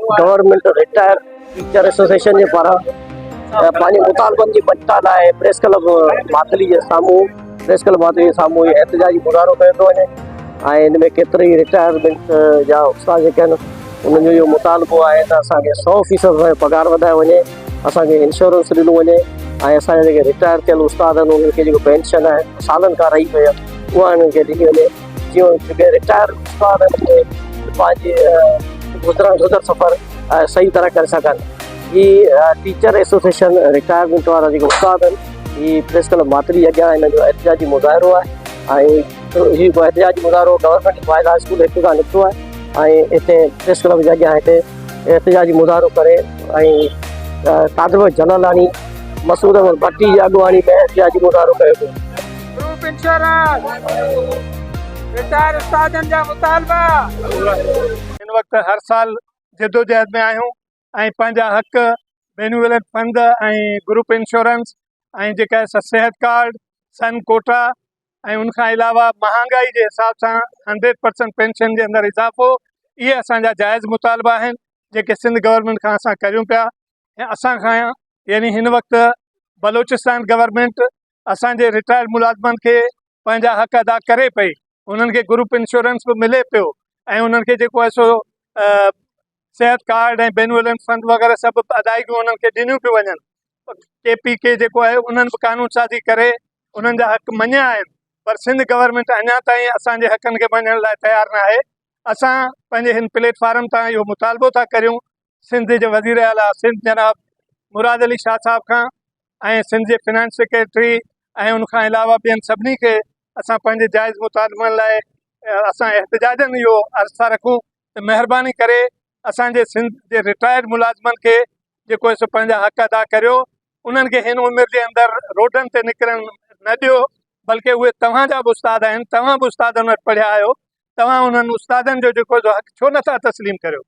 Government retire teacher association جي پاران پنهنجي مطالبن جي مڃتا لاء پريس ڪلب ماتلي جي سامهون پريس ڪلب ماتلي جي سامهون هي احتجاجي مظاهرو ڪيو پيو وڃي ۽ ان ۾ ڪيترا ئي رٽائرمينٽ جا استاد جيڪي آهن انهن جو اهو مطالبو آهي ته اسانکي سو فيصد اسانجو پگهار وڌايو وڃي اسانکي انشورنس ڏنو وڃي ۽ اسانجا جيڪي رٽائر ٿيل استاد آهن انهن کي جيڪو پينشن آهي سالن کان رهي پئي آهي اها انهن کي ڏني وڃي جيئن جيڪي رٽائر استاد آهن اهي پنهنجي گذران گذر سفر صحيح طرح ڪري سگهن. هي ٽيچر ايسوسيئيشن رٽائرمينٽ وارا جيڪي استاد آهن هي پريس ڪلب ماتلي اڳيان هن جو احتجاجي مظاهرو آهي ۽ هي احتجاجي مظاهرو گورنمينٽ بوائز هاء اسڪول هڪ کان نڪتو آهي ۽ هتي پريس ڪلب جي اڳيان هتي احتجاجي مظاهرو ڪري ۽ قادر بخش جلالاڻي مسعود احمد ڀٽي جي اڳواڻي ۾ احتجاجي مظاهرو ڪيو ويو. گروپ انشورنس، رٽائر استادن جا مطالبا. هن وقت هر سال جدوجهد ۾ آهيون ۽ پنهنجا حق بينيولنٽ فند ۽ گروپ انشورنس ۽ جيڪا آهي صحت ڪارڊ سن ڪوٽا ۽ ان کان علاوه مهانگائي جي حساب سان هنڊريڊ پرسنٽ پينشن جي اندر اضافو اهي اسان جا جائز مطالبا آهن جيڪي سنڌ گورنمينٽ کان اسان ڪريون پيا ۽ اسان کان يعني هن وقت بلوچستان گورنمينٽ اسان جي رٽائرڊ ملازمن کي پنهنجا حق ادا ڪري پئي انهن کي گروپ انشورنس به ملي پيو ۽ انهن کي جيڪو آهي سو صحت ڪارڊ ۽ بينولنس فند وغيره سڀ ادائيگيون انهن کي ڏنيون پيون وڃن ڪي پي ڪي جيڪو آهي انهن به قانون سازي ڪري انهن جا حق مڃيا آهن پر سنڌ گورنمينٽ اڃا تائين اسان جي حقن کي مڃڻ لاء تيار نه آهي اسان پنهنجي هن پليٽ فارم تان اهو مطالبو ٿا ڪريون سنڌ جي وزير اعليٰ سنڌ جناب مراد علي شاهه صاحب کان ۽ سنڌ جي فنانس سيڪريٽري ۽ ان کان علاوه ٻين سڀني کي اسان پنهنجي جائز مطالبن لاء اسان احتجاجن اهو عرض ٿا رکون ته مهرباني ڪري اسان جي سنڌ جي رٽائرڊ ملازمن کي جيڪو آهي سو پنهنجا حق ادا ڪريو انهن کي هن عمر جي اندر روڊن تي نڪرڻ نه ڏيو بلڪه اهي توهان جا به استاد آهن توهان به استادن وٽ پڙهيا آهيو توهان انهن استادن جو جيڪو سو حق ڇو نٿا تسليم ڪريو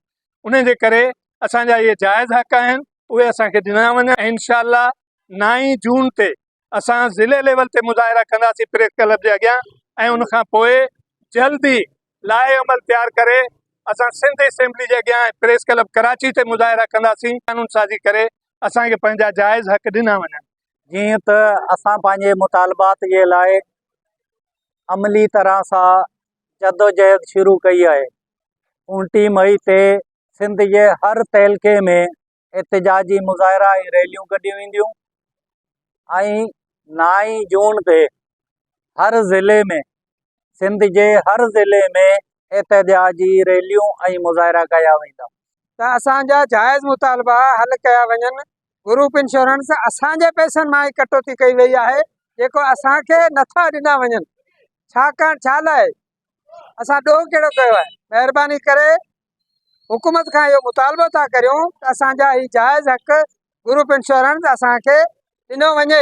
ان جي ڪري اسان جا اهي جائز حق آهن اهي اسان کي ڏنا وڃن ۽ انشاء الله نائين جون تي اسان ضلعي ليول تي مظاهرا ڪنداسين پريس ڪلب جي اڳيان ۽ ان کان پوء جلد ئي لائحه عمل تيار ڪري اسان سنڌ اسيمبلي جي اڳيان ۽ پريس ڪلب ڪراچي تي مظاهرا ڪنداسين قانون سازي ڪري اسان کي پنهنجا جائز حق ڏنا وڃن. جيئن ته اسان پنهنجي مطالبات جي لاء عملي طرح سان جدوجهد شروع ڪئي آهي اوڻٽيهه مئي تي سنڌ جي هر تعلقي ۾ احتجاجي مظاهرا ۽ ريليون ڪڍيون وينديون ۽ نائين جون تي هر ضلعي ۾ سنڌ جي هر ضلعي ۾ احتجاجي ريليون ۽ مظاهرا ڪيا ويندا. ته اسان جا جائز مطالبا حل ڪيا وڃن، گروپ انشورنس اسان جي پئسن مان ئي ڪٽوتي ڪئي وئي آهي جيڪو اسان کي نٿا ڏنا وڃن ڇاڪاڻ ڇا لاء اسان ڏوهه ڪهڙو ڪيو آهي مهرباني ڪري حڪومت کان اهو مطالبو ٿا ڪريون ته اسان جا هي جائز حق گروپ انشورنس اسان کي ڏنو وڃي.